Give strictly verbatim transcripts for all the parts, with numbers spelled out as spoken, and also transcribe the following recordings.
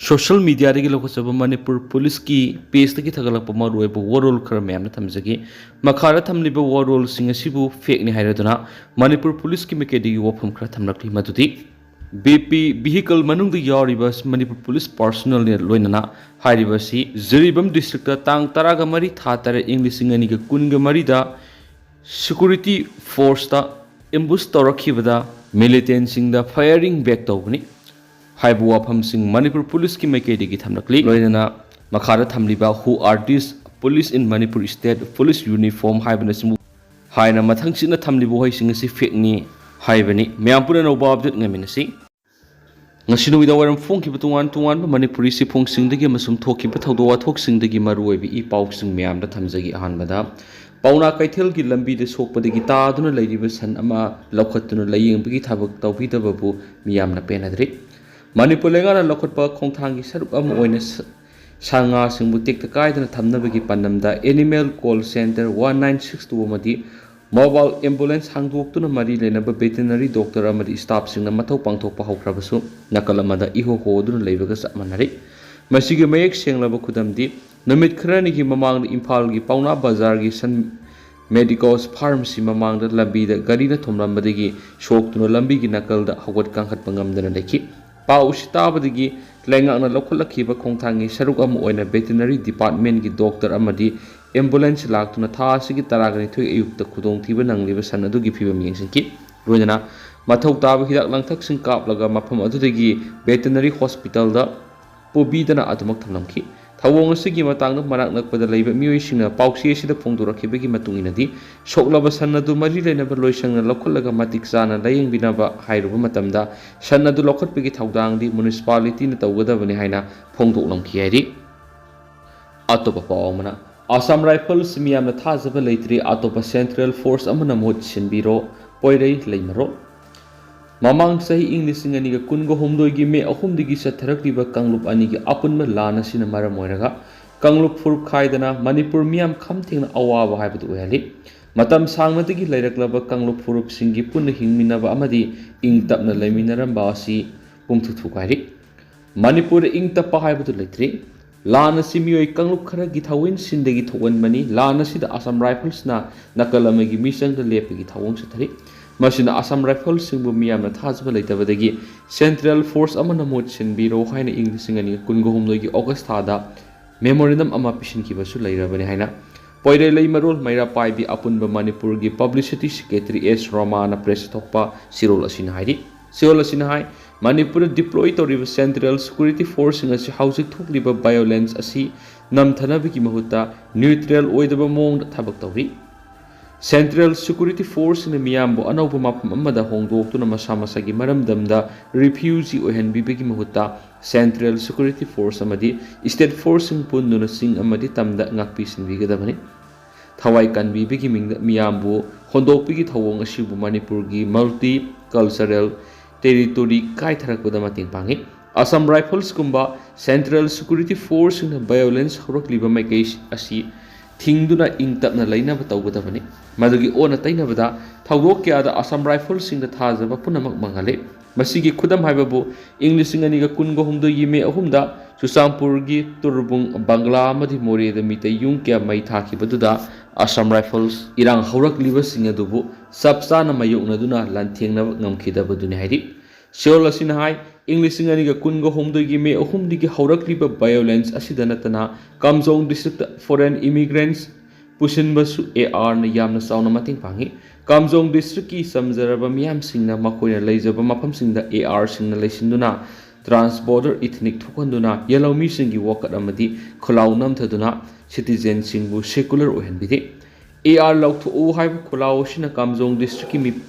Social ꯃꯤꯗꯤꯌꯥꯗꯒꯤ ꯂꯧꯈꯠꯆꯕ Manipur ꯄꯨꯂꯤꯁꯀꯤ ꯄꯦꯖꯇꯒꯤ ꯊꯥꯒꯠꯂꯛꯄ ꯃꯔꯨꯑꯣꯏꯕ ꯋꯥꯔꯣꯜ ꯈꯔ ꯃꯌꯥꯝꯅ ꯊꯝꯖꯒꯦ꯫ ꯃꯈꯥꯗ ꯊꯝꯂꯤꯕ ꯋꯥꯔꯣꯜꯁꯤꯡ ꯑꯁꯤꯕꯨ ꯐꯦꯛꯅꯤ ꯍꯥꯏꯔꯗꯨꯅ ꯃꯅꯤꯄꯨꯔ ꯄꯨꯂꯤꯁꯀꯤ ꯃꯥꯏꯀꯩꯗꯒꯤ ꯋꯥꯐꯝ ꯈꯔ ꯊꯝꯂꯛꯂꯤ, ꯃꯗꯨꯗꯤ ꯕꯤ ꯄꯤ ꯚꯤꯍꯤꯀꯜ ꯃꯅꯨꯡꯗ ꯌꯥꯎꯔꯤꯕ ꯃꯅꯤꯄꯨꯔ ꯄꯨꯂꯤꯁ ꯄꯥꯔꯁꯣꯅꯦꯜꯅ ꯂꯣꯏꯅꯅ ꯍꯥꯏꯔꯤꯕ ꯑꯁꯤ ꯖꯤꯔꯤꯕꯥꯝ ꯗꯤꯁꯇ꯭ꯔꯤꯛꯇ ꯇꯥꯡ ꯇꯔꯥꯒ ꯃꯔꯤ ꯊꯥ ꯇꯔꯦꯠ ꯏꯪ ꯂꯤꯁꯤꯡ ꯑꯅꯤꯒ ꯀꯨꯟꯒ ꯃꯔꯤꯗ ꯁꯦꯀ꯭ꯌꯨꯔꯤꯇꯤ ꯐꯣꯔꯁꯇ ꯑꯦꯝꯕꯨꯁ ꯇꯧꯔꯛꯈꯤꯕꯗ ꯃꯤꯂꯤꯇꯦꯟꯁꯤꯡꯗ ꯐꯥꯌꯔꯤꯡ ꯕꯦꯛ ꯇꯧꯕꯅꯤ ꯍꯥꯏꯕ ꯋꯥꯐꯝꯁꯤꯡ ꯃꯅꯤꯄꯨꯔ ꯄꯨꯂꯤꯁꯀꯤ ꯃꯥꯏꯀꯩꯗꯒꯤ ꯊꯝꯂꯛꯂꯤ꯫ ꯂꯣꯏꯅꯅ ꯃꯈꯥꯗ ꯊꯝꯂꯤꯕ "Who are these police in Manipur state police uniform?" ꯍꯥꯏꯕꯅꯆꯤꯡꯕ ꯍꯥꯏꯅ ꯃꯊꯪꯁꯤꯠꯅ ꯊꯝꯂꯤꯕ ꯋꯥꯍꯩꯁꯤꯡ ꯑꯁꯤ ꯐꯦꯛꯅꯤ ꯍꯥꯏꯕꯅꯤ꯫ ꯃꯌꯥꯝ ꯄꯨꯟꯅ ꯑꯅꯧꯕ ꯑꯞꯗꯦꯠ ꯉꯥꯏꯃꯤꯟꯅꯁꯤ꯫ ꯉꯁꯤ ꯅꯨꯃꯤꯗꯥꯡ ꯋꯥꯏꯔꯝ ꯐꯣꯡꯈꯤꯕ ꯇꯣꯉꯥꯟ ꯇꯣꯉꯥꯟꯕ ꯃꯅꯤꯄꯨꯔꯤ ꯆꯦꯐꯣꯡꯁꯤꯡꯗꯒꯤ ꯑꯃꯁꯨꯡ ꯊꯣꯛꯈꯤꯕ ꯊꯧꯗꯣꯛ ꯋꯥꯊꯣꯛꯁꯤꯡꯗꯒꯤ ꯃꯔꯨꯑꯣꯏꯕ ꯏ ꯄꯥꯎꯁꯤꯡ ꯃꯌꯥꯝꯗ ꯊꯝꯖꯒꯦ꯫ ꯑꯍꯥꯟꯕꯗ, ꯄꯥꯎꯅꯥ ꯀꯩꯊꯦꯜꯒꯤ ꯂꯝꯕꯤꯗ ꯁꯣꯛꯄꯗꯒꯤ ꯇꯥꯗꯨꯅ ꯂꯩꯔꯤꯕ ꯁꯟ ꯑꯃ ꯂꯧꯈꯠꯇꯨꯅ ꯂꯥꯌꯦꯡꯕꯒꯤ ꯊꯕꯛ ꯇꯧꯕꯤꯗꯕꯕꯨ ꯃꯤꯌꯥꯝꯅ ꯄꯦꯟꯅꯗ꯭ꯔꯤ꯫ ꯃꯅꯤꯄꯨꯔ ꯂꯩꯉꯥꯛꯅ ꯂꯧꯈꯠꯄ ꯈꯣꯡꯊꯥꯡꯒꯤ ꯁꯔꯨꯛ ꯑꯃ ꯑꯣꯏꯅ ꯁ-, ꯁꯥ ꯉꯥꯁꯤꯡꯕꯨ ꯇꯦꯛꯇ ꯀꯥꯏꯗꯅ ꯊꯝꯅꯕꯒꯤ ꯄꯥꯟꯗꯝꯗ Animal Call Center one nine six two ꯑꯃꯗꯤ ꯃꯣꯕꯥꯏꯜ ꯑꯦꯝꯕꯨꯂꯦꯟꯁ ꯍꯥꯡꯗꯣꯛꯇꯨꯅ ꯃꯔꯤ ꯂꯩꯅꯕ ꯚꯦꯇꯤꯅꯔꯤ ꯗꯣꯛꯇꯔ ꯑꯃꯗꯤ ꯁ꯭ꯇꯥꯐꯁꯤꯡꯅ ꯃꯊꯧ ꯄꯥꯡꯊꯣꯛꯄ ꯍꯧꯈ꯭ꯔꯕꯁꯨ ꯅꯥꯀꯜ ꯑꯃꯗ ꯏꯍꯣ ꯍꯣꯗꯨꯅ ꯂꯩꯕꯒ ꯆꯞ ꯃꯥꯟꯅꯔꯤ꯫ ꯃꯁꯤꯒꯤ ꯃꯌꯦꯛ ꯁꯦꯡꯂꯕ ꯈꯨꯗꯝꯗꯤ ꯅꯨꯃꯤꯠ ꯈꯔꯅꯤꯒꯤ ꯃꯃꯥꯡꯗ ꯏꯝꯐꯥꯜꯒꯤ ꯄꯥꯎꯅꯥ ꯕꯖꯥꯔꯒꯤ ꯁꯟ ꯃꯦꯗꯤꯀꯣꯁ ꯐꯥꯔꯃꯥꯁꯤ ꯃꯃꯥꯡꯗ ꯂꯝꯕꯤꯗ ꯒꯥꯔꯤꯅ ꯊꯣꯝꯂꯝꯕꯗꯒꯤ ꯁꯣꯛꯇꯨꯅ ꯂꯝꯕꯤꯒꯤ ꯅꯥꯀꯜꯗ ꯍꯧꯒꯠ ꯀꯥꯡꯈꯠꯄ ꯉꯝꯗꯅ ꯂꯩꯈꯤ꯫ ꯄꯥꯎ ꯑꯁꯤ ꯇꯥꯕꯗꯒꯤ ꯂꯩꯉꯥꯛꯅ ꯂꯧꯈꯠꯂꯛꯈꯤꯕ ꯈꯣꯡꯊꯥꯡꯒꯤ ꯁꯔꯨꯛ ꯑꯃ ꯑꯣꯏꯅ ꯚꯦꯇꯤꯅꯔꯤ ꯗꯤꯄꯥꯔꯠꯃꯦꯟꯒꯤ ꯗꯣꯛꯇꯔ ꯑꯃꯗꯤ ꯑꯦꯝꯕꯨꯂꯦꯟꯁ ꯂꯥꯛꯇꯨꯅ ꯊꯥ ꯑꯁꯤꯒꯤ ꯇꯔꯥꯒ ꯅꯤꯊꯣꯏ ꯑꯌꯨꯛꯇ ꯈꯨꯗꯣꯡꯊꯤꯕ ꯅꯪꯂꯤꯕ ꯁꯟ ꯑꯗꯨꯒꯤ ꯐꯤꯕꯝ ꯌꯦꯡꯁꯤꯟꯈꯤ꯫ ꯂꯣꯏꯅꯅ ꯃꯊꯧ ꯇꯥꯕ ꯍꯤꯗꯥꯛ ꯂꯥꯡꯊꯛꯁꯤꯡ ꯀꯥꯞꯂꯒ ꯃꯐꯝ ꯑꯗꯨꯗꯒꯤ ꯚꯦꯇꯤꯅꯔꯤ ꯍꯣꯁꯄꯤꯇꯥꯜꯗ ꯄꯨꯕꯤꯗꯅ ꯑꯗꯨꯃꯛ ꯊꯝꯂꯝꯈꯤ꯫ ꯊꯧꯑꯣꯡ ꯑꯁꯤꯒꯤ ꯃꯇꯥꯡꯗ ꯃꯅꯥꯛ ꯅꯛꯄꯗ ꯂꯩꯕ ꯃꯤꯑꯣꯏꯁꯤꯡꯅ ꯄꯥꯎꯆꯦ ꯑꯁꯤꯗ ꯐꯣꯡꯗꯣꯔꯛꯈꯤꯕꯒꯤ ꯃꯇꯨꯡ ꯏꯟꯅꯗꯤ, ꯁꯣꯛꯂꯕ ꯁꯟ ꯑꯗꯨ ꯃꯔꯤ ꯂꯩꯅꯕ ꯂꯣꯏꯁꯪꯅ ꯂꯧꯈꯠꯂꯒ ꯃꯇꯤꯛ ꯆꯥꯅ ꯂꯥꯌꯦꯡꯕꯤꯅꯕ ꯍꯥꯏꯔꯨꯕ ꯃꯇꯝꯗ, ꯁꯟ ꯑꯗꯨ ꯂꯧꯈꯠꯄꯒꯤ ꯊꯧꯗꯥꯡꯗꯤ ꯃ꯭ꯌꯨꯅꯤꯁꯤꯄꯥꯂꯤꯇꯤꯅ ꯇꯧꯒꯗꯕꯅꯤ ꯍꯥꯏꯅ ꯐꯣꯡꯗꯣꯛꯂꯝꯈꯤ ꯍꯥꯏꯔꯤ꯫ ꯑꯇꯣꯞꯄ ꯄꯥꯎ ꯑꯃꯅ, ꯑꯁꯥꯝ ꯔꯥꯏꯐꯜꯁ ꯃꯤꯌꯥꯝꯅ ꯊꯥꯖꯕ ꯂꯩꯇ꯭ꯔꯤ, ꯑꯇꯣꯞꯄ ꯁꯦꯟꯇ꯭ꯔꯦꯜ ꯐꯣꯔꯁ ꯑꯃꯅ ꯃꯍꯨꯠ ꯁꯤꯟꯕꯤꯔꯣ, ꯄꯣꯏꯔꯩ ꯂꯩꯃꯔꯣꯜ꯫ ꯃꯃꯥꯡ ꯆꯍꯤ ꯏꯪ ꯂꯤꯁꯤꯡ ꯑꯅꯤꯒ ꯀꯨꯟꯒ ꯍꯨꯝꯗꯣꯏꯒꯤ ꯃꯦ ꯑꯍꯨꯝꯗꯒꯤ ꯆꯠꯊꯔꯛꯂꯤꯕ ꯀꯥꯡꯂꯨꯞ ꯑꯅꯤꯒꯤ ꯑꯄꯨꯟꯕ ꯂꯥꯟ ꯑꯁꯤꯅ ꯃꯔꯝ ꯑꯣꯏꯔꯒ ꯀꯥꯡꯂꯨꯞ ꯐꯨꯔꯨꯞ ꯈꯥꯏꯗꯅ ꯃꯅꯤꯄꯨꯔ ꯃꯤꯌꯥꯝ ꯈꯝ ꯊꯦꯡꯅ ꯑꯋꯥꯕ ꯍꯥꯏꯕꯗꯨ ꯑꯣꯏꯍꯜꯂꯤ꯫ ꯃꯇꯝ ꯁꯥꯡꯅꯗꯒꯤ ꯂꯩꯔꯛꯂꯕ ꯀꯥꯡꯂꯨꯞ ꯐꯨꯔꯨꯞꯁꯤꯡꯒꯤ ꯄꯨꯟꯅ ꯍꯤꯡꯃꯤꯟꯅꯕ ꯑꯃꯗꯤ ꯏꯪ ꯇꯞꯅ ꯂꯩꯃꯤꯟꯅꯔꯝꯕ ꯑꯁꯤ ꯄꯨꯡꯊꯨ ꯊꯨꯒꯥꯏꯔꯤ꯫ ꯃꯅꯤꯄꯨꯔꯗ ꯏꯪ ꯇꯞꯄ ꯍꯥꯏꯕꯗꯨ ꯂꯩꯇ꯭ꯔꯤ꯫ ꯂꯥꯟ ꯑꯁꯤ ꯃꯤꯑꯣꯏ ꯀꯥꯡꯂꯨꯞ ꯈꯔꯒꯤ ꯊꯧꯑꯣꯏꯟꯁꯤꯟꯗꯒꯤ ꯊꯣꯛꯍꯟꯕꯅꯤ꯫ ꯂꯥꯟ ꯑꯁꯤꯗ Assam Riflesꯅ ꯅꯥꯀꯜ ꯑꯃꯒꯤ ꯃꯤꯆꯪꯗ ꯂꯦꯞꯄꯒꯤ ꯊꯧꯑꯣꯡ ꯆꯠꯊꯔꯤ꯫ ꯃꯁꯤꯅ Assam Riflesꯁꯤꯡꯕꯨ ꯃꯤꯌꯥꯝꯅ ꯊꯥꯖꯕ ꯂꯩꯇꯕꯗꯒꯤ Central Force ꯑꯃꯅ ꯃꯍꯨꯠ ꯁꯤꯟꯕꯤꯔꯣ ꯍꯥꯏꯅ ꯏꯪ ꯂꯤꯁꯤꯡ ꯑꯅꯤꯒ ꯀꯨꯟꯒ ꯍꯨꯝꯗꯣꯏꯒꯤ August ꯊꯥꯗ memorandum ꯑꯃ ꯄꯤꯁꯤꯟꯈꯤꯕꯁꯨ ꯂꯩꯔꯕꯅꯤ ꯍꯥꯏꯅ ꯄꯣꯏꯔꯩꯂꯩꯃꯔꯣꯜ ꯃꯩꯔꯥ ꯄꯥꯏꯕꯤ ꯑꯄꯨꯟꯕ ꯃꯅꯤꯄꯨꯔꯒꯤ publicity secretary S ꯔꯣꯃꯥꯅ press ꯊꯣꯛꯄ ꯆꯦꯔꯣꯜ ꯑꯁꯤꯅ ꯍꯥꯏꯔꯤ꯫ ꯆꯦꯔꯣꯜ ꯑꯁꯤꯅ ꯍꯥꯏ, ꯃꯅꯤꯄꯨꯔꯗ deploy ꯇꯧꯔꯤꯕ Central Security Forceꯁꯤꯡ ꯑꯁꯤ ꯍꯧꯖꯤꯛ ꯊꯣꯛꯂꯤꯕ violence ꯑꯁꯤ ꯅꯝꯊꯅꯕꯒꯤ ꯃꯍꯨꯠꯇ neutral ꯑꯣꯏꯗꯕ ꯃꯑꯣꯡꯗ ꯊꯕꯛ ꯇꯧꯔꯤ꯫ Central Security Forceꯁꯤꯡꯅ ꯃꯤꯌꯥꯝꯕꯨ ꯑꯅꯧꯕ ꯃꯐꯝ ꯑꯃꯗ ꯍꯣꯡꯗꯣꯛꯇꯨꯅ ꯃꯁꯥ ꯃꯁꯥꯒꯤ ꯃꯔꯝꯗꯝꯗ refugee ꯑꯣꯏꯍꯟꯕꯤꯕꯒꯤ ꯃꯍꯨꯠꯇ Central Security Force ꯑꯃꯗꯤ State Forceꯁꯤꯡ ꯄꯨꯟꯗꯨꯅ ꯆꯤꯡ ꯑꯃꯗꯤ ꯇꯝꯗ ꯉꯥꯛꯄꯤ ꯁꯦꯟꯕꯤꯒꯗꯕꯅꯤ꯫ ꯊꯋꯥꯏ ꯀꯟꯕꯤꯕꯒꯤ ꯃꯤꯡꯗ ꯃꯤꯌꯥꯝꯕꯨ ꯍꯣꯟꯗꯣꯛꯄꯒꯤ ꯊꯧꯑꯣꯡ ꯑꯁꯤꯕꯨ ꯃꯅꯤꯄꯨꯔꯒꯤ multicultural territory ꯀꯥꯏꯊꯔꯛꯄꯗ ꯃꯇꯦꯡ ꯄꯥꯡꯏ꯫ Assam Riflesꯀꯨꯝꯕ Central Security Forceꯁꯤꯡꯅ violence ꯍꯧꯔꯛꯂꯤꯕ ꯃꯥꯏꯀꯩ ꯑꯁꯤ ꯊꯤꯡꯗꯨꯅ ꯏꯪ ꯇꯞꯅ ꯂꯩꯅꯕ ꯇꯧꯒꯗꯕꯅꯤ꯫ ꯃꯗꯨꯒꯤ ꯑꯣꯟꯅ ꯇꯩꯅꯕꯗ ꯊꯧꯗꯣꯛ ꯀꯌꯥꯗ Assam Riflesꯁꯤꯡꯗ ꯊꯥꯖꯕ ꯄꯨꯝꯅꯃꯛ ꯃꯥꯡꯍꯜꯂꯤ꯫ ꯃꯁꯤꯒꯤ ꯈꯨꯗꯝ ꯍꯥꯏꯕꯕꯨ ꯏꯪ ꯂꯤꯁꯤꯡ ꯑꯅꯤꯒ ꯀꯨꯟꯒ ꯍꯨꯝꯗꯣꯏꯒꯤ May ꯑꯍꯨꯝꯗ ꯆꯨꯔꯆꯥꯟꯄꯨꯔꯒꯤ ꯇꯨꯔꯕꯨꯡ ꯕꯪꯒ꯭ꯂꯥ ꯑꯃꯗꯤ ꯃꯣꯔꯦꯗ ꯃꯤꯇꯩ ꯌꯨꯝ ꯀꯌꯥ ꯃꯩ ꯊꯥꯈꯤꯕꯗꯨꯗ Assam Rifles ꯏꯔꯥꯡ ꯍꯧꯔꯛꯂꯤꯕꯁꯤꯡ ꯑꯗꯨꯕꯨ ꯆꯞ ꯆꯥꯅ ꯃꯥꯌꯣꯛꯅꯗꯨꯅ ꯂꯥꯟꯊꯦꯡꯅꯕ ꯉꯝꯈꯤꯗꯕꯗꯨꯅꯤ ꯍꯥꯏꯔꯤ꯫ ꯆꯦꯔꯣꯜ ꯑꯁꯤꯅ ꯍꯥꯏ, ꯏꯪ ꯂꯤꯁꯤꯡ ꯑꯅꯤꯒ ꯀꯨꯟꯒ ꯍꯨꯝꯗꯣꯏꯒꯤ May ꯑꯍꯨꯝꯗꯒꯤ ꯍꯧꯔꯛꯂꯤꯕ violence ꯑꯁꯤꯗ ꯅꯠꯇꯅ ꯀꯥꯝꯖꯣꯡ districtꯇ foreign immigrants ꯄꯨꯁꯤꯟꯕꯁꯨ ARꯅ ꯌꯥꯝꯅ ꯆꯥꯎꯅ ꯃꯇꯦꯡ ꯄꯥꯡꯏ꯫ ꯀꯥꯝꯖꯣꯡ districtꯀꯤ ꯆꯝꯖꯔꯕ ꯃꯤꯌꯥꯝꯁꯤꯡꯅ ꯃꯈꯣꯏꯅ ꯂꯩꯖꯕ ꯃꯐꯝꯁꯤꯡꯗ ARꯁꯤꯡꯅ ꯂꯩꯁꯤꯟꯗꯨꯅ transborder ethnic ꯊꯣꯛꯍꯟꯗꯨꯅ ꯌꯦꯜꯍꯧꯃꯤꯁꯤꯡꯒꯤ ꯋꯥꯀꯠ ꯑꯃꯗꯤ ꯈꯨꯜꯂꯥꯎ ꯅꯝꯊꯗꯨꯅ citizenꯁꯤꯡꯕꯨ secular ꯑꯣꯏꯍꯟꯕꯤꯗꯦ꯫ AR ꯂꯧꯊꯣꯛꯎ ꯍꯥꯏꯕ ꯈꯨꯜꯂꯥꯎ ꯑꯁꯤꯅ ꯀꯥꯝꯖꯣꯡ districtꯀꯤ ꯃꯤ-,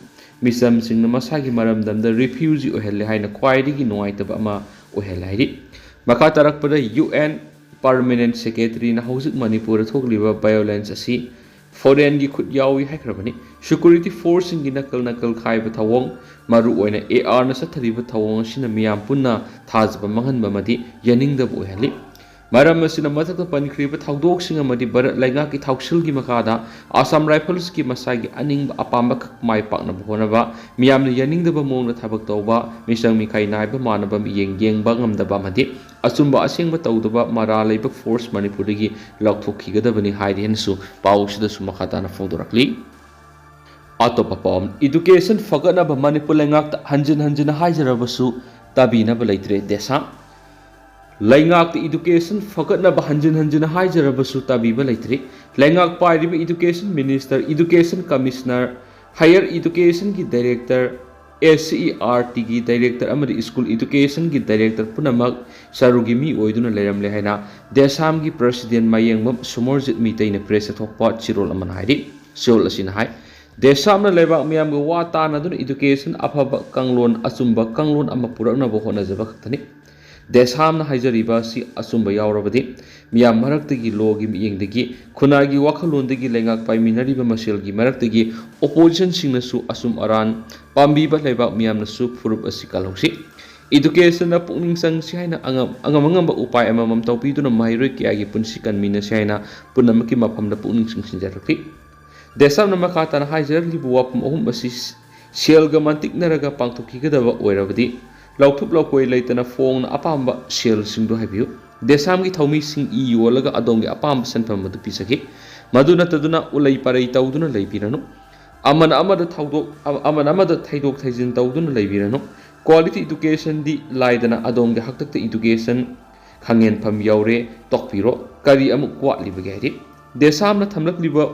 ꯃꯤꯆꯝꯁꯤꯡꯅ ꯃꯁꯥꯒꯤ ꯃꯔꯝꯗꯝꯗ refugee ꯑꯣꯏꯍꯜꯂꯦ ꯍꯥꯏꯅ ꯈ꯭ꯋꯥꯏꯗꯒꯤ ꯅꯨꯡꯉꯥꯏꯇꯕ ꯑꯃ ꯑꯣꯏꯍꯜꯂꯦ ꯍꯥꯏꯔꯤ꯫ ꯃꯈꯥ ꯇꯥꯔꯛꯄꯗ UN Permanent Secretaryꯅ ꯍꯧꯖꯤꯛ ꯃꯅꯤꯄꯨꯔꯗ ꯊꯣꯛꯂꯤꯕ violence ꯑꯁꯤ foreignꯒꯤ ꯈꯨꯠ ꯌꯥꯎꯏ ꯍꯥꯏꯈ꯭ꯔꯕꯅꯤ꯫ Security Forceꯁꯤꯡꯒꯤ ꯅꯥꯀꯜ ꯅꯥꯀꯜ ꯈꯥꯏꯕ ꯊꯧꯑꯣꯡ, ꯃꯔꯨꯑꯣꯏꯅ ARꯅ ꯆꯠꯊꯔꯤꯕ ꯊꯧꯑꯣꯡ ꯑꯁꯤꯅ ꯃꯤꯌꯥꯝ ꯄꯨꯟꯅ ꯊꯥꯖꯕ ꯃꯥꯡꯍꯟꯕ ꯑꯃꯗꯤ ꯌꯥꯅꯤꯡꯗꯕ ꯑꯣꯏꯍꯜꯂꯤ꯫ ꯃꯔꯝ ꯑꯁꯤꯅ ꯃꯊꯛꯇ ꯄꯟꯈ꯭ꯔꯤꯕ ꯊꯧꯗꯣꯛꯁꯤꯡ ꯑꯃꯗꯤ ꯚꯥꯔꯠ ꯂꯩꯉꯥꯛꯀꯤ ꯊꯧꯁꯤꯜꯒꯤ ꯃꯈꯥꯗ ꯑꯁꯥꯝ ꯔꯥꯏꯐꯜꯁꯀꯤ ꯃꯁꯥꯒꯤ ꯑꯅꯤꯡꯕ ꯑꯄꯥꯝꯕ ꯈꯛ ꯃꯥꯏ ꯄꯥꯛꯅꯕ ꯍꯣꯠꯅꯕ, ꯃꯤꯌꯥꯝꯅ ꯌꯥꯅꯤꯡꯗꯕ ꯃꯑꯣꯡꯗ ꯊꯕꯛ ꯇꯧꯕ, ꯃꯤꯆꯪ ꯃꯤꯈꯥꯏ ꯅꯥꯏꯕ ꯃꯥꯟꯅꯕ ꯃꯤꯠꯌꯦꯡ ꯌꯦꯡꯕ ꯉꯝꯗꯕ ꯑꯃꯗꯤ ꯑꯆꯨꯝꯕ ꯑꯁꯦꯡꯕ ꯇꯧꯗꯕ ꯃꯔꯥꯜ ꯂꯩꯕ ꯐꯣꯔꯁ ꯃꯅꯤꯄꯨꯔꯗꯒꯤ ꯂꯧꯊꯣꯛꯈꯤꯒꯗꯕꯅꯤ ꯍꯥꯏꯔꯤ ꯍꯥꯏꯅꯁꯨ ꯄꯥꯎꯁꯤꯗꯁꯨ ꯃꯈꯥ ꯇꯥꯅ ꯐꯣꯡꯗꯣꯔꯛꯂꯤ꯫ ꯑꯇꯣꯞꯄ ꯄꯥꯎ ꯑꯃ, ꯏꯗꯨꯀꯦꯁꯟ ꯐꯒꯠꯅꯕ ꯃꯅꯤꯄꯨꯔ ꯂꯩꯉꯥꯛꯇ ꯍꯟꯖꯤꯟ ꯍꯟꯖꯤꯟ ꯍꯥꯏꯖꯔꯕꯁꯨ ꯇꯥꯕꯤꯅꯕ ꯂꯩꯇ꯭ꯔꯦ ꯗꯦꯁꯥꯝ꯫ ꯂꯩꯉꯥꯛꯇ ꯏꯗꯨꯀꯦꯁꯟ ꯐꯒꯠꯅꯕ ꯍꯟꯖꯤꯟ ꯍꯟꯖꯤꯟ ꯍꯥꯏꯖꯔꯕꯁꯨ ꯇꯥꯕꯤꯕ ꯂꯩꯇ꯭ꯔꯤ꯫ ꯂꯩꯉꯥꯛ ꯄꯥꯏꯔꯤꯕ education minister, education commissioner, higher ꯏꯗꯨꯀꯦꯁꯟꯒꯤ director, S C E R ꯇꯤꯒꯤ ꯗꯥꯏꯔꯦꯛꯇꯔ ꯑꯃꯗꯤ ꯁ꯭ꯀꯨꯜ ꯏꯗꯨꯀꯦꯁꯟꯒꯤ ꯗꯥꯏꯔꯦꯛꯇꯔ ꯄꯨꯝꯅꯃꯛ ꯆꯔꯨꯒꯤ ꯃꯤ ꯑꯣꯏꯗꯨꯅ ꯂꯩꯔꯝꯂꯦ ꯍꯥꯏꯅ ꯗꯦꯁꯥꯝꯒꯤ ꯄ꯭ꯔꯁꯤꯗꯦꯟ ꯃꯌꯦꯡꯕꯝ ꯁꯨꯃꯔꯖꯤꯠ ꯃꯤꯇꯩꯅ ꯄ꯭ꯔꯦꯁꯇ ꯊꯣꯛꯄ ꯆꯦꯔꯣꯜ ꯑꯃꯅ ꯍꯥꯏꯔꯤ꯫ ꯆꯦꯔꯣꯜ ꯑꯁꯤꯅ ꯍꯥꯏ, ꯗꯦꯁꯥꯝꯅ ꯂꯩꯕꯥꯛ ꯃꯤꯌꯥꯝꯒ ꯋꯥ ꯇꯥꯅꯗꯨꯅ ꯏꯗꯨꯀꯦꯁꯟ ꯑꯐꯕ ꯀꯥꯡꯂꯣꯟ, ꯑꯆꯨꯝꯕ ꯀꯥꯡꯂꯣꯟ ꯑꯃ ꯄꯨꯔꯛꯅꯕ ꯍꯣꯠꯅꯖꯕ ꯈꯛꯇꯅꯤ꯫ ꯗꯦꯁꯥꯝꯅ ꯍꯥꯏꯖꯔꯤꯕ ꯑꯁꯤ ꯑꯆꯨꯝꯕ ꯌꯥꯎꯔꯕꯗꯤ ꯃꯤꯌꯥꯝ ꯃꯔꯛꯇꯒꯤ, ꯂꯣꯒꯤ ꯃꯤꯠꯌꯦꯡꯗꯒꯤ, ꯈꯨꯟꯅꯥꯏꯒꯤ ꯋꯥꯈꯜꯂꯣꯟꯗꯒꯤ ꯂꯩꯉꯥꯛ ꯄꯥꯏꯃꯤꯟꯅꯔꯤꯕ ꯃꯁꯦꯜꯒꯤ ꯃꯔꯛꯇꯒꯤ ꯑꯣꯄꯣꯖꯤꯁꯟꯁꯤꯡꯅꯁꯨ ꯑꯆꯨꯝ ꯑꯔꯥꯟ ꯄꯥꯝꯕꯤꯕ ꯂꯩꯕꯥꯛ ꯃꯤꯌꯥꯝꯅꯁꯨ ꯐꯨꯔꯨꯞ ꯑꯁꯤ ꯀꯜꯍꯧꯁꯤ꯫ ꯏꯗꯨꯀꯦꯁꯟꯗ ꯄꯨꯛꯅꯤꯡ ꯆꯪꯁꯤ ꯍꯥꯏꯅ ꯑꯉꯝ ꯑꯉꯝ ꯑꯉꯝꯕ ꯎꯄꯥꯏ ꯑꯃꯃꯝ ꯇꯧꯕꯤꯗꯨꯅ ꯃꯍꯩꯔꯣꯏ ꯀꯌꯥꯒꯤ ꯄꯨꯟꯁꯤ ꯀꯟꯃꯤꯟꯅꯁꯤ ꯍꯥꯏꯅ ꯄꯨꯝꯅꯃꯛꯀꯤ ꯃꯐꯝꯗ ꯄꯨꯛꯅꯤꯡ ꯆꯤꯡꯁꯤꯟꯖꯔꯛꯂꯤ꯫ ꯗꯦꯁꯥꯝꯅ ꯃꯈꯥ ꯇꯥꯅ ꯍꯥꯏꯖꯔꯛꯂꯤꯕ ꯋꯥꯐꯝ ꯑꯍꯨꯝ ꯑꯁꯤ ꯁꯦꯜꯒ ꯃꯟꯇꯤꯛꯅꯔꯒ ꯄꯥꯡꯊꯣꯛꯈꯤꯒꯗꯕ ꯑꯣꯏꯔꯕꯗꯤ ꯂꯧꯊꯨꯞ ꯂꯧꯀꯣꯏ ꯂꯩꯇꯅ ꯐꯣꯡꯅ ꯑꯄꯥꯝꯕ ꯁꯦꯜꯁꯤꯡꯗꯨ ꯍꯥꯏꯕꯤꯌꯨ꯫ ꯗꯦꯁꯥꯝꯒꯤ ꯊꯧꯃꯤꯁꯤꯡ ꯏ ꯌꯣꯜꯂꯒ ꯑꯗꯣꯝꯒꯤ ꯑꯄꯥꯝꯕ ꯁꯦꯟꯐꯝ ꯑꯗꯨ ꯄꯤꯖꯈꯤ꯫ ꯃꯗꯨ ꯅꯠꯇꯗꯨꯅ ꯎꯂꯩ ꯄꯔꯩ ꯇꯧꯗꯨꯅ ꯂꯩꯕꯤꯔꯅꯨ꯫ ꯑꯃꯅ ꯑꯃꯗ ꯊꯧꯗꯣꯛ-, ꯑꯃꯅ ꯑꯃꯗ ꯊꯩꯗꯣꯛ ꯊꯩꯖꯤꯟ ꯇꯧꯗꯨꯅ ꯂꯩꯕꯤꯔꯅꯨ꯫ ꯀ꯭ꯋꯥꯂꯤꯇꯤ ꯏꯗꯨꯀꯦꯁꯟꯗꯤ ꯂꯥꯏꯗꯅ ꯑꯗꯣꯝꯒꯤ ꯍꯥꯛꯇꯛꯇ ꯏꯗꯨꯀꯦꯁꯟ ꯈꯪꯍꯦꯟꯐꯝ ꯌꯥꯎꯔꯦ, ꯇꯣꯛꯄꯤꯔꯣ꯫ ꯀꯔꯤ ꯑꯃꯨꯛ ꯋꯥꯠꯂꯤꯕꯒꯦ ꯍꯥꯏꯗꯤ ꯗꯦꯁꯥꯝꯅ ꯊꯝꯂꯛꯂꯤꯕ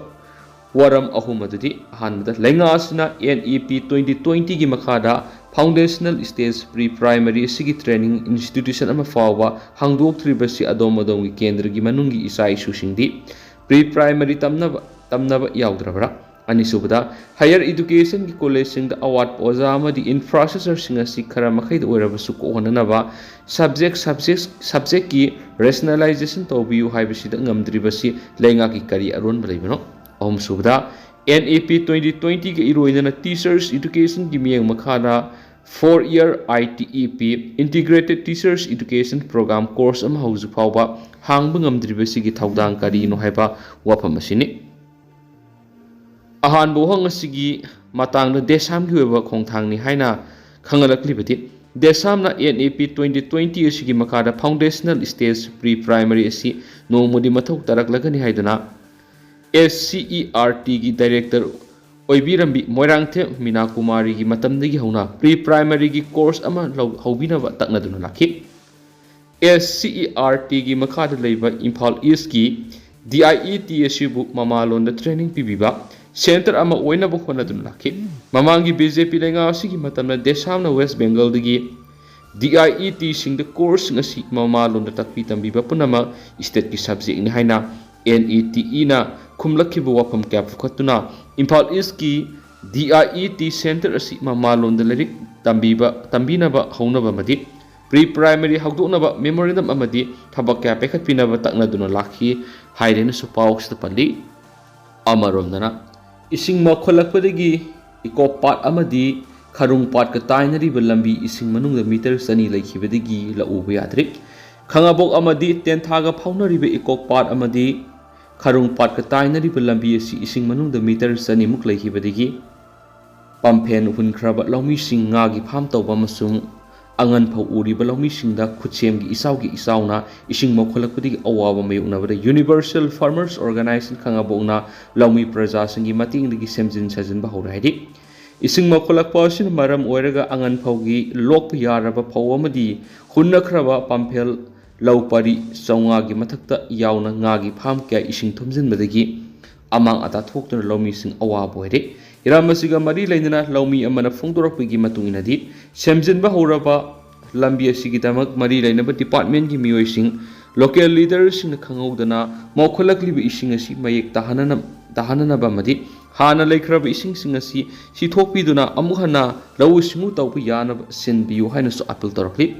ꯋꯥꯔꯝ ꯑꯍꯨꯝ ꯑꯗꯨꯗꯤ, ꯑꯍꯥꯟꯕꯗ, ꯂꯩꯉꯥꯛ ꯑꯁꯤꯅ ꯑꯦꯟ ꯏ ꯄꯤ ꯇ꯭ꯋꯦꯟꯇꯤ ꯇ꯭ꯋꯦꯟꯇꯤꯒꯤ ꯃꯈꯥꯗ ꯐꯥꯎꯟꯗꯦꯁꯅꯦꯜ ꯁ꯭ꯇꯦꯖ ꯄ꯭ꯔꯤ ꯄ꯭ꯔꯥꯏꯃꯔꯤ ꯑꯁꯤꯒꯤ ꯇ꯭ꯔꯦꯅꯤꯡ ꯏꯟꯁꯇꯤꯇ꯭ꯌꯨꯁꯟ ꯑꯃ ꯐꯥꯎꯕ ꯍꯥꯡꯗꯣꯛꯇ꯭ꯔꯤꯕꯁꯤ ꯑꯗꯣꯝ ꯑꯗꯣꯝꯒꯤ ꯀꯦꯟꯗ꯭ꯔꯒꯤ ꯃꯅꯨꯡꯒꯤ ꯏꯆꯥ ꯏꯁꯨꯁꯤꯡꯗꯤ ꯄ꯭ꯔꯤ ꯄ꯭ꯔꯥꯏꯃꯔꯤ ꯇꯝꯅꯕ, ꯇꯝꯅꯕ ꯌꯥꯎꯗ꯭ꯔꯕ꯭ꯔꯥ? ꯑꯅꯤꯁꯨꯕꯗ, ꯍꯥꯌꯔ ꯏꯗꯨꯀꯦꯁꯟꯒꯤ ꯀꯣꯂꯦꯖꯁꯤꯡꯗ ꯑꯋꯥꯠꯄ ꯑꯣꯖꯥ ꯑꯃꯗꯤ ꯏꯟꯐ꯭ꯔꯥꯁ꯭ꯇ꯭ꯔꯛꯆꯔꯁꯤꯡ ꯑꯁꯤ ꯈꯔ ꯃꯈꯩꯗ ꯑꯣꯏꯔꯕꯁꯨ ꯀꯣꯛꯍꯟꯅꯅꯕ ꯁꯕꯖꯦꯛ, ꯁꯕꯖꯦꯛ, ꯁꯕꯖꯦꯛꯀꯤ ꯔꯦꯁꯅꯦꯂꯥꯏꯖꯦꯁꯟ ꯇꯧꯕꯤꯌꯨ ꯍꯥꯏꯕꯁꯤꯗ ꯉꯝꯗ꯭ꯔꯤꯕꯁꯤ ꯂꯩꯉꯥꯛꯀꯤ ꯀꯔꯤ ꯑꯔꯣꯟꯕ ꯂꯩꯕꯅꯣ? ꯑꯍꯨꯝꯁꯨꯕꯗ, ꯑꯦꯟ ꯏ ꯄꯤ ꯇ꯭ꯋꯦꯟꯇꯤ ꯇ꯭ꯋꯦꯟꯇꯤꯒ ꯏꯔꯣꯏꯅꯅ ꯇꯤꯆꯔꯁ ꯏꯗꯨꯀꯦꯁꯟꯒꯤ ꯃꯤꯠꯌꯦꯡ ꯃꯈꯥꯗ Four year I T E P, Integrated Teachers Education Program, course ꯑꯃ ꯍꯧꯖꯤꯛ ꯐꯥꯎꯕ ꯍꯥꯡꯕ ꯉꯝꯗ꯭ꯔꯤꯕꯁꯤꯒꯤ ꯊꯧꯗꯥꯡ ꯀꯔꯤꯅꯣ ꯍꯥꯏꯕ ꯋꯥꯐꯝ ꯑꯁꯤꯅꯤ꯫ ꯑꯍꯥꯟꯕ ꯋꯥꯍꯪ ꯑꯁꯤꯒꯤ ꯃꯇꯥꯡꯗ ꯗꯦꯁꯥꯝꯒꯤ ꯑꯣꯏꯕ ꯈꯣꯡꯊꯥꯡꯅꯤ ꯍꯥꯏꯅ ꯈꯪꯍꯜꯂꯛꯂꯤꯕꯗꯤ, ꯗꯦꯁꯥꯝꯅ N E P twenty twenty ꯑꯁꯤꯒꯤ ꯃꯈꯥꯗ foundational stage pre primary ꯑꯁꯤ ꯅꯣꯡꯃꯗꯤ ꯃꯊꯧ ꯇꯥꯔꯛꯂꯒꯅꯤ ꯍꯥꯏꯗꯨꯅ S C E R T ꯒꯤ director ꯑꯣꯏꯕꯤꯔꯝꯕꯤ ꯃꯣꯏꯔꯥꯡꯊꯦꯝ ꯃꯤꯅꯥ ꯀꯨꯃꯥꯔꯤꯒꯤ ꯃꯇꯝꯗꯒꯤ ꯍꯧꯅ pre primary ꯒꯤ course ꯑꯃ ꯂꯧ-, ꯍꯧꯕꯤꯅꯕ ꯇꯛꯅꯗꯨꯅ ꯂꯥꯛꯈꯤ꯫ S C E R T ꯒꯤ ꯃꯈꯥꯗ ꯂꯩꯕ ꯏꯝꯐꯥꯜ ꯏꯁꯀꯤ D I E T ꯑꯁꯤꯕꯨ ꯃꯃꯥꯂꯣꯟꯗ training ꯄꯤꯕꯤꯕ center ꯑꯃ ꯑꯣꯏꯅꯕ ꯍꯣꯠꯅꯗꯨꯅ ꯂꯥꯛꯈꯤ꯫ ꯃꯃꯥꯡꯒꯤ B J P ꯂꯩꯉꯥꯛ ꯑꯁꯤꯒꯤ ꯃꯇꯝꯗ ꯗꯦꯁꯥꯝꯅ West Bengal ꯗꯒꯤ D I E T ꯁꯤꯡꯗ course ꯁꯤꯡ ꯑꯁꯤ ꯃꯃꯥꯂꯣꯟꯗ ꯇꯥꯛꯄꯤ ꯇꯝꯕꯤꯕ ꯄꯨꯝꯅꯃꯛ state ꯀꯤ subject ꯅꯤ ꯍꯥꯏꯅ N E T E ꯅ ꯈꯨꯝꯂꯛꯈꯤꯕ ꯋꯥꯐꯝ ꯀꯌꯥ ꯄꯨꯈꯠꯇꯨꯅ ꯏꯝꯐꯥꯜ ꯏꯁꯀꯤ D I E T center ꯑꯁꯤ ꯃꯃꯥꯂꯣꯟꯗ ꯂꯥꯏꯔꯤꯛ ꯇꯝꯕꯤꯕ, ꯇꯝꯕꯤꯅꯕ ꯍꯧꯅꯕ ꯑꯃꯗꯤ pre primary ꯍꯧꯗꯣꯛꯅꯕ memorandum ꯑꯃꯗꯤ ꯊꯕꯛ ꯀꯌꯥ ꯄꯥꯏꯈꯠꯄꯤꯅꯕ ꯇꯛꯅꯗꯨꯅ ꯂꯥꯛꯈꯤ ꯍꯥꯏꯔꯦꯅꯁꯨ ꯄꯥꯎ ꯑꯁꯤꯗ ꯄꯜꯂꯤ꯫ ꯑꯃꯔꯣꯝꯗꯅ ꯏꯁꯤꯡ ꯃꯣꯠꯈꯠꯂꯛꯄꯗꯒꯤ ꯏꯀꯣ ꯄꯥꯠ ꯑꯃꯗꯤ ꯈꯔꯨꯡ ꯄꯥꯠꯀ ꯇꯥꯏꯅꯔꯤꯕ ꯂꯝꯕꯤ ꯏꯁꯤꯡ ꯃꯅꯨꯡꯗ meter ꯆꯅꯤ ꯂꯩꯈꯤꯕꯗꯒꯤ ꯂꯧ ꯎꯕ ꯌꯥꯗ꯭ꯔꯤ꯫ ꯈꯥꯉꯕꯣꯛ ꯑꯃꯗꯤ ꯇꯦꯟꯊꯥꯒ ꯐꯥꯎꯅꯔꯤꯕ ꯏꯀꯣ ꯄꯥꯠ ꯑꯃꯗꯤ ꯈꯔꯨꯡ ꯄꯥꯠꯀ ꯇꯥꯏꯅꯔꯤꯕ ꯂꯝꯕꯤ ꯑꯁꯤ ꯏꯁꯤꯡ ꯃꯅꯨꯡꯗ meter ꯆꯅꯤꯃꯨꯛ ꯂꯩꯈꯤꯕꯗꯒꯤ ꯄꯝꯐꯦꯟ ꯍꯨꯟꯈ꯭ꯔꯕ ꯂꯧꯃꯤꯁꯤꯡ ꯉꯥꯒꯤ farm ꯇꯧꯕ ꯑꯃꯁꯨꯡ ꯑꯉꯟ ꯐꯧ ꯎꯔꯤꯕ ꯂꯧꯃꯤꯁꯤꯡꯗ ꯈꯨꯠꯁꯦꯝꯒꯤ ꯏꯆꯥꯎꯒꯤ ꯏꯆꯥꯎꯅ ꯏꯁꯤꯡ ꯃꯣꯠꯈꯠꯂꯛꯄꯗꯒꯤ ꯑꯋꯥꯕ ꯃꯥꯌꯣꯛꯅꯕꯗ Universal Farmers Organization ꯈꯥꯉꯕꯣꯛꯅ ꯂꯧꯃꯤ ꯄ꯭ꯔꯖꯥꯁꯤꯡꯒꯤ ꯃꯇꯦꯡꯗꯒꯤ ꯁꯦꯝꯖꯤꯟ ꯁꯥꯖꯤꯟꯕ ꯍꯧꯔꯦ ꯍꯥꯏꯔꯤ꯫ ꯏꯁꯤꯡ ꯃꯣꯠꯈꯠꯂꯛꯄ ꯑꯁꯤꯅ ꯃꯔꯝ ꯑꯣꯏꯔꯒ ꯑꯉꯟ ꯐꯧꯒꯤ ꯂꯣꯛꯄ ꯌꯥꯔꯕ ꯐꯧ ꯑꯃꯗꯤ ꯍꯨꯟꯅꯈ꯭ꯔꯕ ꯄꯝꯐꯦꯜ ꯂꯧ ꯄꯔꯤ ꯆꯥꯝꯃꯉꯥꯒꯤ ꯃꯊꯛꯇ ꯌꯥꯎꯅ ꯉꯥꯒꯤ farm ꯀꯌꯥ ꯏꯁꯤꯡ ꯊꯨꯝꯖꯤꯟꯕꯗꯒꯤ ꯑꯃꯥꯡ ꯑꯇꯥ ꯊꯣꯛꯇꯨꯅ ꯂꯧꯃꯤꯁꯤꯡ ꯑꯋꯥꯕ ꯑꯣꯏꯔꯦ꯫ ꯏꯔꯝ ꯑꯁꯤꯒ ꯃꯔꯤ ꯂꯩꯅꯅ ꯂꯧꯃꯤ ꯑꯃꯅ ꯐꯣꯡꯗꯣꯔꯛꯄꯒꯤ ꯃꯇꯨꯡ ꯏꯟꯅꯗꯤ, ꯁꯦꯝꯖꯤꯟꯕ ꯍꯧꯔꯕ ꯂꯝꯕꯤ ꯑꯁꯤꯒꯤꯗꯃꯛ ꯃꯔꯤ ꯂꯩꯅꯕ department ꯀꯤ ꯃꯤꯑꯣꯏꯁꯤꯡ, local leader ꯁꯤꯡꯅ ꯈꯪꯍꯧꯗꯅ ꯃꯣꯠꯈꯠꯂꯛꯂꯤꯕ ꯏꯁꯤꯡ ꯑꯁꯤ ꯃꯌꯦꯛ ꯇꯥꯍꯟꯅꯅ-, ꯇꯥꯍꯟꯅꯅꯕ ꯑꯃꯗꯤ ꯍꯥꯟꯅ ꯂꯩꯈ꯭ꯔꯕ ꯏꯁꯤꯡꯁꯤꯡ ꯑꯁꯤ ꯁꯤꯊꯣꯛꯄꯤꯗꯨꯅ ꯑꯃꯨꯛ ꯍꯟꯅ ꯂꯧꯎ ꯁꯤꯡꯎ ꯇꯧꯕ ꯌꯥꯅꯕ ꯁꯤꯟꯕꯤꯌꯨ ꯍꯥꯏꯅꯁꯨ appeal ꯇꯧꯔꯛꯂꯤ꯫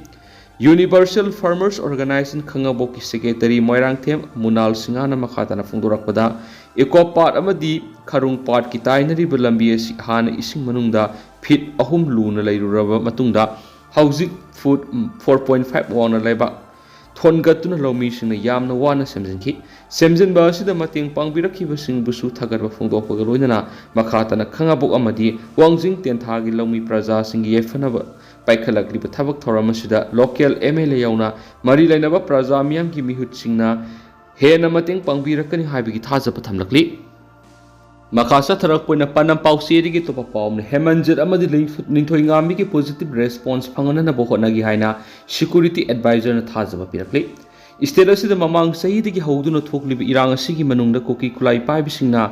Universal Farmers Organization ꯈꯥꯉꯕꯣꯛꯀꯤ secretary Moirangthem ꯃꯨꯅꯥꯜ ꯁꯤꯡꯍꯅ ꯃꯈꯥ ꯇꯥꯅ ꯐꯣꯡꯗꯣꯔꯛꯄꯗ, ꯏꯀꯣ ꯄꯥꯠ ꯑꯃꯗꯤ ꯈꯔꯨꯡ ꯄꯥꯠꯀꯤ ꯇꯥꯏꯅꯔꯤꯕ ꯂꯝꯕꯤ ꯑꯁꯤ ꯍꯥꯟꯅ ꯏꯁꯤꯡ ꯃꯅꯨꯡꯗ ꯐꯤꯠ ꯑꯍꯨꯝ ꯂꯨꯅ ꯂꯩꯔꯨꯔꯕ ꯃꯇꯨꯡꯗ ꯍꯧꯖꯤꯛ ꯐꯨꯠ ꯐꯣꯔ ꯄꯣꯏꯟ ꯐꯥꯏꯚ ꯋꯥꯡꯅ ꯂꯩꯕ ꯊꯣꯟꯒꯠꯇꯨꯅ ꯂꯧꯃꯤꯁꯤꯡꯅ ꯌꯥꯝꯅ ꯋꯥꯅ ꯁꯦꯝꯖꯤꯟꯈꯤ꯫ ꯁꯦꯝꯖꯤꯟꯕ ꯑꯁꯤꯗ ꯃꯇꯦꯡ ꯄꯥꯡꯕꯤꯔꯛꯈꯤꯕꯁꯤꯡꯕꯨꯁꯨ ꯊꯥꯒꯠꯄ ꯐꯣꯡꯗꯣꯛꯄꯒ ꯂꯣꯏꯅꯅ ꯃꯈꯥ ꯇꯥꯅ ꯈꯥꯉꯕꯣꯛ ꯑꯃꯗꯤ ꯋꯥꯡꯖꯤꯡ ꯇꯦꯟꯊꯥꯒꯤ ꯂꯧꯃꯤ ꯄ꯭ꯔꯖꯥꯁꯤꯡꯒꯤ ꯌꯥꯏꯐꯅꯕ ꯄꯥꯏꯈꯠꯂꯛꯂꯤꯕ ꯊꯕꯛ ꯊꯧꯔꯝ ꯑꯁꯤꯗ ꯂꯣꯀꯦꯜ ꯑꯦꯝ ꯑꯦꯜ ꯑꯦ ꯌꯥꯎꯅ ꯃꯔꯤ ꯂꯩꯅꯕ ꯄ꯭ꯔꯖꯥ ꯃꯤꯌꯥꯝꯒꯤ ꯃꯤꯍꯨꯠꯁꯤꯡꯅ ꯍꯦꯟꯅ ꯃꯇꯦꯡ ꯄꯥꯡꯕꯤꯔꯛꯀꯅꯤ ꯍꯥꯏꯕꯒꯤ ꯊꯥꯖꯕ ꯊꯝꯂꯛꯂꯤ꯫ ꯃꯈꯥ ꯆꯠꯊꯔꯛꯄ ꯑꯣꯏꯅ ꯄꯥꯟꯗꯝ ꯄꯥꯎꯆꯦꯗꯒꯤ ꯑꯇꯣꯞꯄ ꯄꯥꯎ ꯑꯃꯅ, ꯍꯦꯃꯟꯖꯤꯠ ꯑꯃꯗꯤ ꯂꯤꯡ-, ꯅꯤꯡꯊꯣꯏꯉꯥꯝꯕꯤꯒꯤ positive response ꯐꯪꯍꯟꯅꯕ ꯍꯣꯠꯅꯒꯦ ꯍꯥꯏꯅ security advisorꯅ ꯊꯥꯖꯕ ꯄꯤꯔꯛꯂꯤ꯫ State ꯑꯁꯤꯗ ꯃꯃꯥꯡ ꯆꯍꯤꯗꯒꯤ ꯍꯧꯗꯨꯅ ꯊꯣꯛꯂꯤꯕ ꯏꯔꯥꯡ ꯑꯁꯤꯒꯤ ꯃꯅꯨꯡꯗ ꯀꯨꯀꯤ ꯈꯨꯠꯂꯥꯏ ꯄꯥꯏꯕꯁꯤꯡꯅ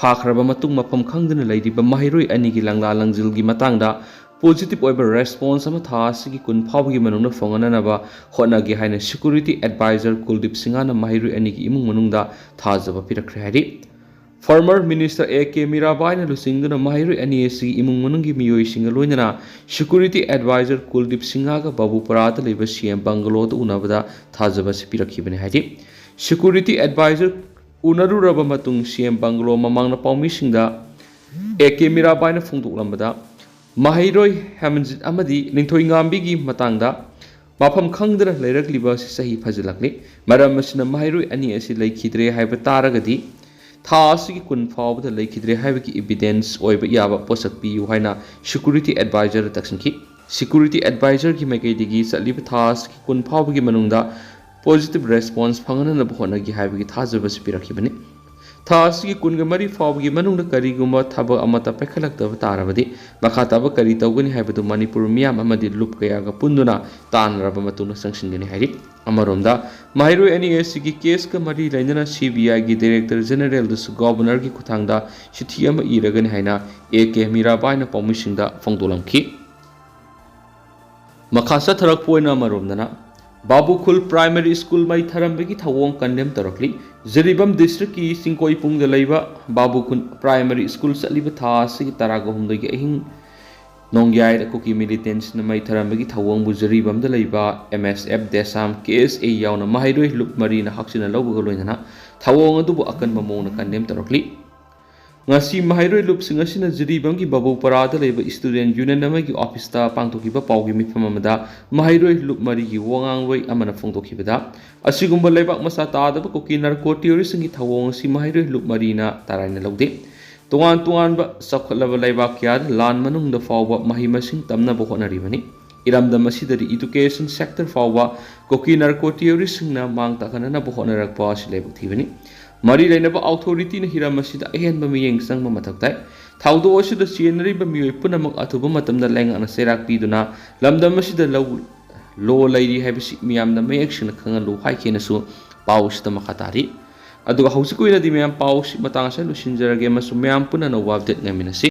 ꯐꯥꯈ꯭ꯔꯕ ꯃꯇꯨꯡ ꯃꯐꯝ ꯈꯪꯗꯅ ꯂꯩꯔꯤꯕ ꯃꯍꯩꯔꯣꯏ ꯑꯅꯤꯒꯤ ꯂꯪꯂꯥ ꯂꯪꯖꯤꯜꯒꯤ ꯃꯇꯥꯡꯗ positive ꯑꯣꯏꯕ response ꯑꯃ ꯊꯥ ꯑꯁꯤꯒꯤ ꯀꯨꯟ ꯐꯥꯎꯕꯒꯤ ꯃꯅꯨꯡꯗ ꯐꯪꯍꯟꯅꯕ ꯍꯣꯠꯅꯒꯦ ꯍꯥꯏꯅ security advisor ꯀꯨꯜꯗꯤꯞ ꯁꯤꯡꯍꯅ ꯃꯍꯩꯔꯣꯏ ꯑꯅꯤꯒꯤ ꯏꯃꯨꯡ ꯃꯅꯨꯡꯗ ꯊꯥꯖꯕ ꯄꯤꯔꯛꯈ꯭ꯔꯦ ꯍꯥꯏꯔꯤ꯫ Former minister ꯑꯦ ꯀꯦ ꯃꯤꯔꯥꯕꯥꯏꯅ ꯂꯨꯆꯤꯡꯗꯨꯅ ꯃꯍꯩꯔꯣꯏ ꯑꯅꯤ ꯑꯁꯤꯒꯤ ꯏꯃꯨꯡ ꯃꯅꯨꯡꯒꯤ ꯃꯤꯑꯣꯏꯁꯤꯡꯒ ꯂꯣꯏꯅꯅ security advisor ꯀꯨꯜꯗꯤꯞ ꯁꯤꯡꯍꯒ ꯕꯥꯕꯨꯄꯨꯔꯥꯗ ꯂꯩꯕ ꯁꯤ ꯑꯦꯝ ꯕꯪꯒꯂꯣꯗ ꯎꯅꯕꯗ ꯊꯥꯖꯕ ꯑꯁꯤ ꯄꯤꯔꯛꯈꯤꯕꯅꯤ ꯍꯥꯏꯔꯤ꯫ Security advisor ꯎꯅꯔꯨꯔꯕ ꯃꯇꯨꯡ ꯁꯤ ꯑꯦꯝ ꯕꯪꯒꯂꯣ ꯃꯃꯥꯡꯗ ꯄꯥꯎꯃꯤꯁꯤꯡꯗ ꯑꯦ ꯀꯦ ꯃꯤꯔꯥꯕꯥꯏꯅ ꯐꯣꯡꯗꯣꯛꯂꯝꯕꯗ ꯃꯍꯩꯔꯣꯏ ꯍꯦꯃꯟꯖꯤꯠ ꯑꯃꯗꯤ ꯅꯤꯡꯊꯣꯏꯉꯥꯝꯕꯤꯒꯤ ꯃꯇꯥꯡꯗ ꯃꯐꯝ ꯈꯪꯗꯅ ꯂꯩꯔꯛꯂꯤꯕ ꯑꯁꯤ ꯆꯍꯤ ꯐꯥꯖꯤꯜꯂꯛꯂꯤ꯫ ꯃꯔꯝ ꯑꯁꯤꯅ ꯃꯍꯩꯔꯣꯏ ꯑꯅꯤ ꯑꯁꯤ ꯂꯩꯈꯤꯗ꯭ꯔꯦ ꯍꯥꯏꯕ ꯇꯥꯔꯒꯗꯤ ꯊꯥ ꯑꯁꯤꯒꯤ ꯀꯨꯟ ꯐꯥꯎꯕꯗ ꯂꯩꯈꯤꯗ꯭ꯔꯦ ꯍꯥꯏꯕꯒꯤ evidence ꯑꯣꯏꯕ ꯌꯥꯕ ꯄꯣꯠꯁꯛ ꯄꯤꯌꯨ ꯍꯥꯏꯅ security advisorꯗ ꯇꯛꯁꯤꯟꯈꯤ꯫ Security advisorꯒꯤ ꯃꯥꯏꯀꯩꯗꯒꯤ ꯆꯠꯂꯤꯕ ꯊꯥ ꯑꯁꯤꯒꯤ ꯀꯨꯟ ꯐꯥꯎꯕꯒꯤ ꯃꯅꯨꯡꯗ positive response ꯐꯪꯍꯟꯅꯕ ꯍꯣꯠꯅꯒꯦ ꯍꯥꯏꯕꯒꯤ ꯊꯥꯖꯕ ꯑꯁꯤ ꯄꯤꯔꯛꯈꯤꯕꯅꯤ꯫ ꯊꯥ ꯑꯁꯤꯒꯤ ꯀꯨꯟꯒ ꯃꯔꯤ ꯐꯥꯎꯕꯒꯤ ꯃꯅꯨꯡꯗ ꯀꯔꯤꯒꯨꯝꯕ ꯊꯕꯛ ꯑꯃꯠꯇ ꯄꯥꯏꯈꯠꯂꯛꯇꯕ ꯇꯥꯔꯕꯗꯤ ꯃꯈꯥ ꯇꯥꯕ ꯀꯔꯤ ꯇꯧꯒꯅꯤ ꯍꯥꯏꯕꯗꯨ ꯃꯅꯤꯄꯨꯔ ꯃꯤꯌꯥꯝ ꯑꯃꯗꯤ ꯂꯨꯞ ꯀꯌꯥꯒ ꯄꯨꯟꯗꯨꯅ ꯇꯥꯟꯅꯔꯕ ꯃꯇꯨꯡꯗ ꯆꯪꯁꯤꯟꯒꯅꯤ ꯍꯥꯏꯔꯤ꯫ ꯑꯃꯔꯣꯝꯗ ꯃꯍꯩꯔꯣꯏ ꯑꯅꯤ ꯑꯁꯤꯒꯤ caseꯀ ꯃꯔꯤ ꯂꯩꯅꯅ CBIꯒꯤ director generalꯗꯁꯨ governorꯒꯤ ꯈꯨꯠꯊꯥꯡꯗ ꯆꯤꯊꯤ ꯑꯃ ꯏꯔꯒꯅꯤ ꯍꯥꯏꯅ ꯑꯦ ꯀꯦ ꯃꯤꯔꯥꯕꯥꯏꯅ ꯄꯥꯎꯃꯤꯁꯤꯡꯗ ꯐꯣꯡꯗꯣꯛꯂꯝꯈꯤ꯫ ꯃꯈꯥ ꯆꯠꯊꯔꯛꯄ ꯑꯣꯏꯅ ꯑꯃꯔꯣꯝꯗꯅ ꯕꯥꯕꯨꯈꯨꯜ primary school ꯃꯩ ꯊꯥꯔꯝꯕꯒꯤ ꯊꯧꯑꯣꯡ condemn ꯇꯧꯔꯛꯂꯤ꯫ ꯖꯤꯔꯤꯕꯥꯝ districtꯀꯤ ꯆꯤꯡꯀꯣꯏꯄꯨꯡꯗ ꯂꯩꯕ ꯕꯥꯕꯨꯈꯨꯜ primary school ꯆꯠꯂꯤꯕ ꯊꯥ ꯑꯁꯤꯒꯤ ꯇꯔꯥꯒ ꯍꯨꯝꯗꯣꯏꯒꯤ ꯑꯍꯤꯡ ꯅꯣꯡꯌꯥꯏꯗ ꯀꯨꯀꯤ militantꯁꯤꯡꯅ ꯃꯩ ꯊꯥꯔꯝꯕꯒꯤ ꯊꯧꯑꯣꯡꯕꯨ ꯖꯤꯔꯤꯕꯥꯝꯗ ꯂꯩꯕ MSF, DESAM, KSA ꯌꯥꯎꯅ ꯃꯍꯩꯔꯣꯏ ꯂꯨꯞ ꯃꯔꯤꯅ ꯍꯛꯆꯤꯟꯅ ꯂꯧꯕꯒ ꯂꯣꯏꯅꯅ ꯊꯧꯑꯣꯡ ꯑꯗꯨꯕꯨ ꯑꯀꯟꯕ ꯃꯑꯣꯡꯗ ꯀꯟꯗꯦꯝ ꯇꯧꯔꯛꯂꯤ꯫ ꯉꯁꯤ ꯃꯍꯩꯔꯣꯏ ꯂꯨꯞꯁꯤꯡ ꯑꯁꯤꯅ ꯖꯤꯔꯤꯕꯥꯝꯒꯤ ꯕꯥꯕꯨꯄꯥꯔꯥꯗ ꯂꯩꯕ Student Union ꯑꯃꯒꯤ office ꯇ ꯄꯥꯡꯊꯣꯛꯈꯤꯕ ꯄꯥꯎꯒꯤ ꯃꯤꯐꯝ ꯑꯃꯗ ꯃꯍꯩꯔꯣꯏ ꯂꯨꯞ ꯃꯔꯤꯒꯤ ꯋꯥ ꯉꯥꯡꯂꯣꯏ ꯑꯃꯅ ꯐꯣꯡꯗꯣꯛꯈꯤꯕꯗ, ꯑꯁꯤꯒꯨꯝꯕ ꯂꯩꯕꯥꯛ ꯃꯆꯥ ꯇꯥꯗꯕ ꯀꯨꯀꯤ narco terrorist ꯁꯤꯡꯒꯤ ꯊꯧꯑꯣꯡ ꯑꯁꯤ ꯃꯍꯩꯔꯣꯏ ꯂꯨꯞ ꯃꯔꯤꯅ ꯇꯔꯥꯏꯅ ꯂꯧꯗꯦ꯫ ꯇꯣꯉꯥꯟ ꯇꯣꯉꯥꯟꯕ ꯆꯥꯎꯈꯠꯂꯕ ꯂꯩꯕꯥꯛ ꯀꯌꯥꯗ ꯂꯥꯟ ꯃꯅꯨꯡꯗ ꯐꯥꯎꯕ ꯃꯍꯩ ꯃꯁꯤꯡ ꯇꯝꯅꯕ ꯍꯣꯠꯅꯔꯤꯕꯅꯤ꯫ ꯏꯔꯝꯗꯝ ꯑꯁꯤꯗꯗꯤ education sector ꯐꯥꯎꯕ ꯀꯨꯀꯤ narco terrorist ꯁꯤꯡꯅ ꯃꯥꯡ ꯇꯥꯛꯍꯟꯅꯅꯕ ꯍꯣꯠꯅꯔꯛꯄ ꯑꯁꯤ ꯂꯥꯏꯕꯛ ꯊꯤꯕꯅꯤ꯫ ꯃꯔꯤ ꯂꯩꯅꯕ authority ꯅ ꯍꯤꯔꯝ ꯑꯁꯤꯗ ꯑꯍꯦꯟꯕ ꯃꯤꯠꯌꯦꯡ ꯆꯪꯕ ꯃꯊꯧ ꯇꯥꯏ꯫ ꯊꯧꯗꯣꯛ ꯑꯁꯤꯗ ꯆꯦꯟꯅꯔꯤꯕ ꯃꯤꯑꯣꯏ ꯄꯨꯝꯅꯃꯛ ꯑꯊꯨꯕ ꯃꯇꯝꯗ ꯂꯩꯉꯥꯛꯅ ꯆꯩꯔꯥꯛ ꯄꯤꯗꯨꯅ ꯂꯝꯗꯝ ꯑꯁꯤꯗ ꯂꯧ law ꯂꯩꯔꯤ ꯍꯥꯏꯕꯁꯤ ꯃꯤꯌꯥꯝꯅ ꯃꯌꯦꯛ ꯁꯦꯡꯅ ꯈꯪꯍꯜꯂꯨ ꯍꯥꯏꯈꯤꯅꯁꯨ ꯄꯥꯎ ꯑꯁꯤꯗ ꯃꯈꯥ ꯇꯥꯔꯤ꯫ ꯑꯗꯨꯒ ꯍꯧꯖꯤꯛꯀꯤ ꯑꯣꯏꯅꯗꯤ ꯃꯌꯥꯝ ꯄꯥꯎ ꯑꯁꯤ ꯃꯇꯥꯡ ꯑꯁꯤꯗ ꯂꯣꯏꯁꯤꯟꯖꯔꯒꯦ ꯑꯃꯁꯨꯡ ꯃꯌꯥꯝ ꯄꯨꯟꯅ ꯑꯅꯧꯕ update ꯉꯥꯏꯃꯤꯟꯅꯁꯤ꯫